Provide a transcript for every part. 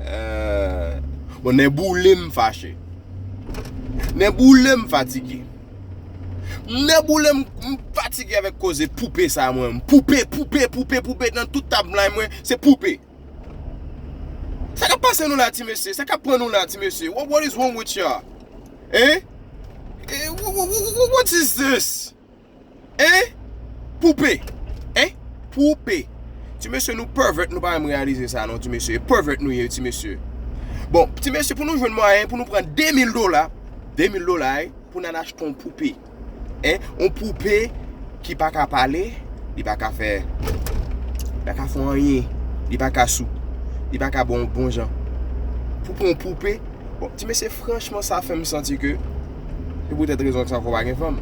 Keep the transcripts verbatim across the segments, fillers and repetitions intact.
Euh, bon, nèboule m fache. Nèboule m fatige. Nèboule m, m fatige avèk koze poupe sa, mwen. Poupe, poupe, poupe, poupe. Nan tout timeline mwen, se poupe. Sa k ap pase nou la, ti mesye? Sa k ap pran nou la, ti mesye? What, what is wrong with y'all? Hein? Eh, wha- wha- wha- wha- what is this? Hein? Poupe. Hein? Poupe. Ti mesye, nou pervert, nou pa menm reyalize sa non, ti mesye. Pervert nou ye, ti mesye. Bon, ti mesye, pou nou jwenn mwayen pou nou pran de mil dola, de mil dola, eh, pou n al achte yon poupe. Hein? Yon poupe ki pa ka pale, li pa ka fè, li pa ka fè anyen, li pa ka sou, li pa ka bon, bon jan. Pou pran yon poupe, bon, ti mesye, franchman, sa fè m santi ke se poutèt rezon sa fè w pa gen fanm.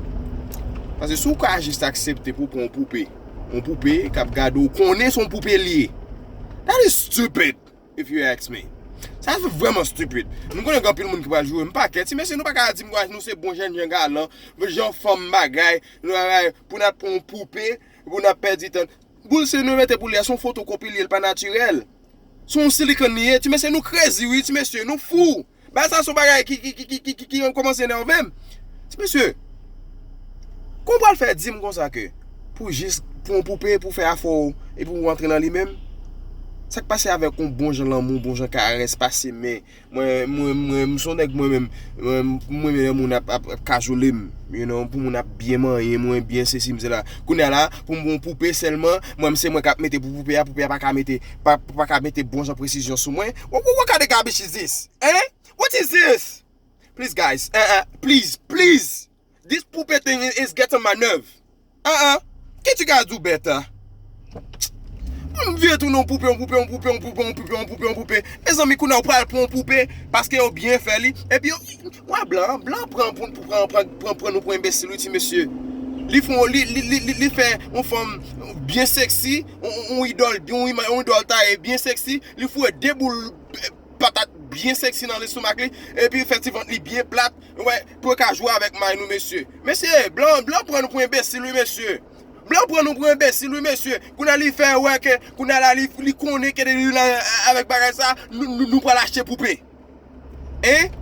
Paske si w ka jis aksepte pou pran yon poupe, yon poupe k ap gade w, konnen se yon poupe li ye. That is stupid, if you ask me. Sa se vrèman stupid. M konnen gen anpil moun ki pral joure m pakèt. Ti mesye, nou pa ka di m nou se bon jèn jan galan, jan fanm bagay, nou bagay, pou n ap pran yon poupe, pou n ap pèdi tan. Boul se nou mete pou li a, se yon fotokopi li ye, l pa natirèl. Se yon silikòn li ye. Ti mesye, nou crazy, wi, ti mesye, nou fou. Bagay sa se yon bagay ki, ki, ki, ki, ki, ki, ki kòmanse enève m. Ti mesye, kon pral fè di m konsa ke pou jis, pou yon poupe, pou fè afè w, epi w rantre nan li menm? Sa k pase avèk yon bon jan lanmou, bon jan karès, pase men? Mwen, mwen, mwen, m se yon nèg mwen menm, mwen, mwen renmen lè moun ap, ap, ap kajole m, you know, pou moun ap byen manyen mwen, byen sesi, m se la. Kounye a la, pou m pran yon poupe sèlman, mwen, m se mwen k ap mete pou poupe a, poupe a pa ka mete, pa, pa ka mete bon jan presizyon sou mwen. What, what, what kind of garbage is this? Hein? What is this? Please, guys. Uh, uh, please, please. This poupe thing is, is getting my nerve. Uh, uh. Can't you guys do better? M vye tounen yon poupe, yon poupe, yon poupe, yon poupe, yon poupe, yon poupe, yon poupe. Mezanmi, kounye a w pral pran yon poupe, paske yo byen fè li. Epi yo, wè blan, blan pran pou, pou pran, pran, pran, pran nou pou enbesil, wi, ti mesye. Li fè, li, li, li, li, li fè yon fanm byen sexy, yon, yon, yon idòl, yon, yon idòl taye byen sexy, li foure de boul patat byen sexy nan lestomak li, epi fè ti vant li byen plat, wè, pou yo ka jwe avèk may nou, mesye. Mesye, blan, blan pran nou pou enbesil, wi, mesye. Blan pran nou pou enbesil, wi, mesye. Kounye a li fè wè ke, kounye a la, li, li konnen ke li la avèk bagay sa, nou, nou, nou pral achte poupe. Hein?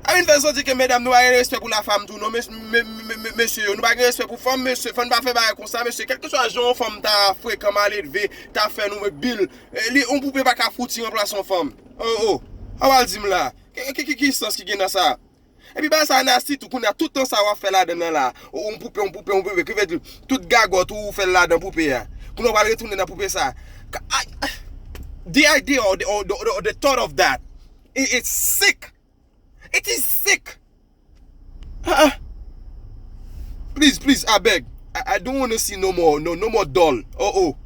A vin fè santi ke medam nou pa gen respè pou lafam tou, non, mes, me, me, me, mesye yo. Nou pa gen respè pou fanm, mesye. Fò n pa fè bagay konsa, mesye. Kèlkeswa jan yon fanm ta frekan, maledve, ta fè nou bil, eh, li, yon poupe pa ka fouti ranplase yon fanm. Oh, oh. Sa w pral di m la? Ki, ki, ki, ki sans ki gen nan sa? Epi bagay sa nasty tou, kounye a tout tan sa w ap fè ladan nan la. Ou, yon poupe, yon poupe, yon poupe. Ki vle di, tout gagòt ou, ou fè l ladan poupe a. Kounye a w pral retounen nan poupe sa. Ka- I- The idea or the, or the, or the thought of that, it, it's sick. It is sick. Ah, ah. Please, please, I beg. I, I don't want to see no more, no, no more doll. Oh, oh.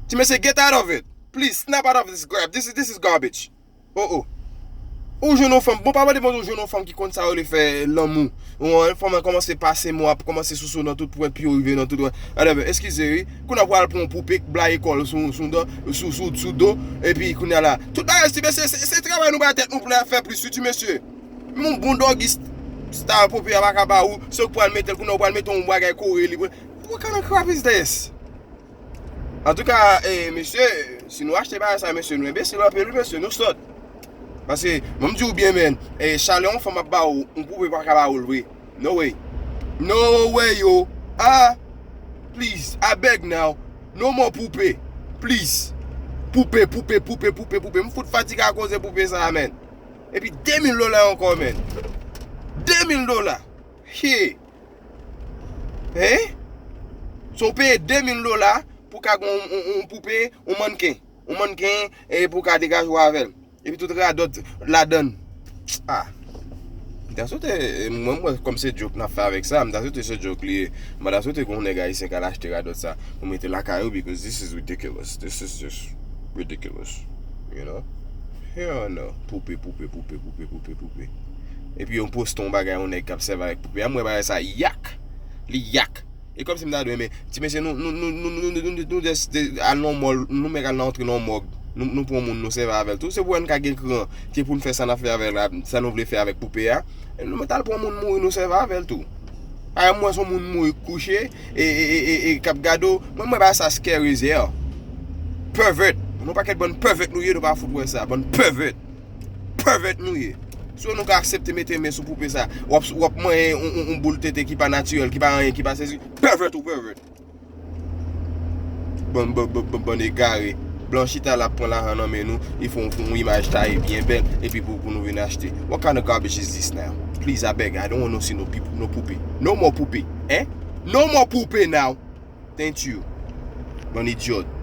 Ti mesye, get out of it. Please, snap out of this crap. This is, this is garbage. Oh, oh. Ou jwenn yon fanm, bon, pa mande mwen ou jwenn yon fanm ki konn sa yo le fè lanmou. Yon fanm kòmanse pase mo, ap kòmanse souse w nan tout pwen pye w, rive nan tout pwen. Whatever, eskize, wi. Kounye a pral pran yon poupe, blayi kò l sou, sou, sou, sou, sou do, epi kounye a la. Tout bagay, ti mesye, se, se travay nou bay tèt nou pou n fè plis, wi, ti mesye. Men yon bon doggy st- style poupe a pa ka ba ou, se ou k pral mete l, kounye a ou pral mete yon bagay kore li. What kind of crap is this? Antouka, eh, mesye, si nou achte bagay sa, mesye, nou enbesil anpil, wi, mesye, nou sòt. Paske, ban m di w byen, man, eh, chalè yon fanm ap ba ou, yon poupe pa ka ba ou l vre. No way. No way, yo. Ah, please, I beg now. No more poupe. Please. Poupe, poupe, poupe, poupe, poupe. M fout fatige a koze poupe sa a, man. Epi de mil dola ankò, man. De mil dola. Hey. Hein? So, w peye de mil dola pou ka gen yon, yon, yon poupe, yon mannken. Yon mannken, e pou ka degaje w avè l. Epi tout radòt ladan l. Ah. M ta swete, mwen, mwen, kòm se joke n ap fè avèk sa, m ta swete se joke li ye. M pa ta swete gen yon nèg ayisyen k al achte radòt sa pou mete lakay ou, because this is ridiculous. This is just ridiculous. You know? Hell no. Poupe, poupe, poupe, poupe, poupe, poupe. Epi yon poste yon bagay, yon nèg k ap sèvi avèk poupe. A, m wè bagay sa yak. Li yak. E kòmsi m ta dwe, men, ti mesye, nou, nou, nou, nou, nou, nou, nou, nou just, eh, al nan mòl, nou mèt al nan antre nan mòg. Nou, nou pran moun, nou sèvi avè l tou. Se pou wè n ka gen kran, ke pou n fè sa n ap fè avè l la, sa nou vle fè avèk poupe a. Nou mèt al pran moun mouri, nou sèvi avè l tou. A, mwen se yon moun mouri kouche e, e, e, e, e k ap gade w. Mwen, mwen ba sa scary as hell. Pervert. Nou pakèt bann pervert nou ye, nou pa fout wè sa. Bann pervert. Pervert nou ye. So nou ka aksepte mete men sou poupe sa. W ap, w ap manyen yon, yon, yon boul tete ki pa natirèl, ki pa anyen, ki pa sezi. Pervert ou pervert. Bann, bann, bann, bann, bann egare. Blan chita la ap pran lajan nan men nou, li fè yon, yon imaj taye byen bèl, epi pou, pou nou vin achte. What kind of garbage is this now? Please, I beg, I don't want no see no people, no poupe. No more poupe, hein? No more poupe now. Thank you. Bann idiot.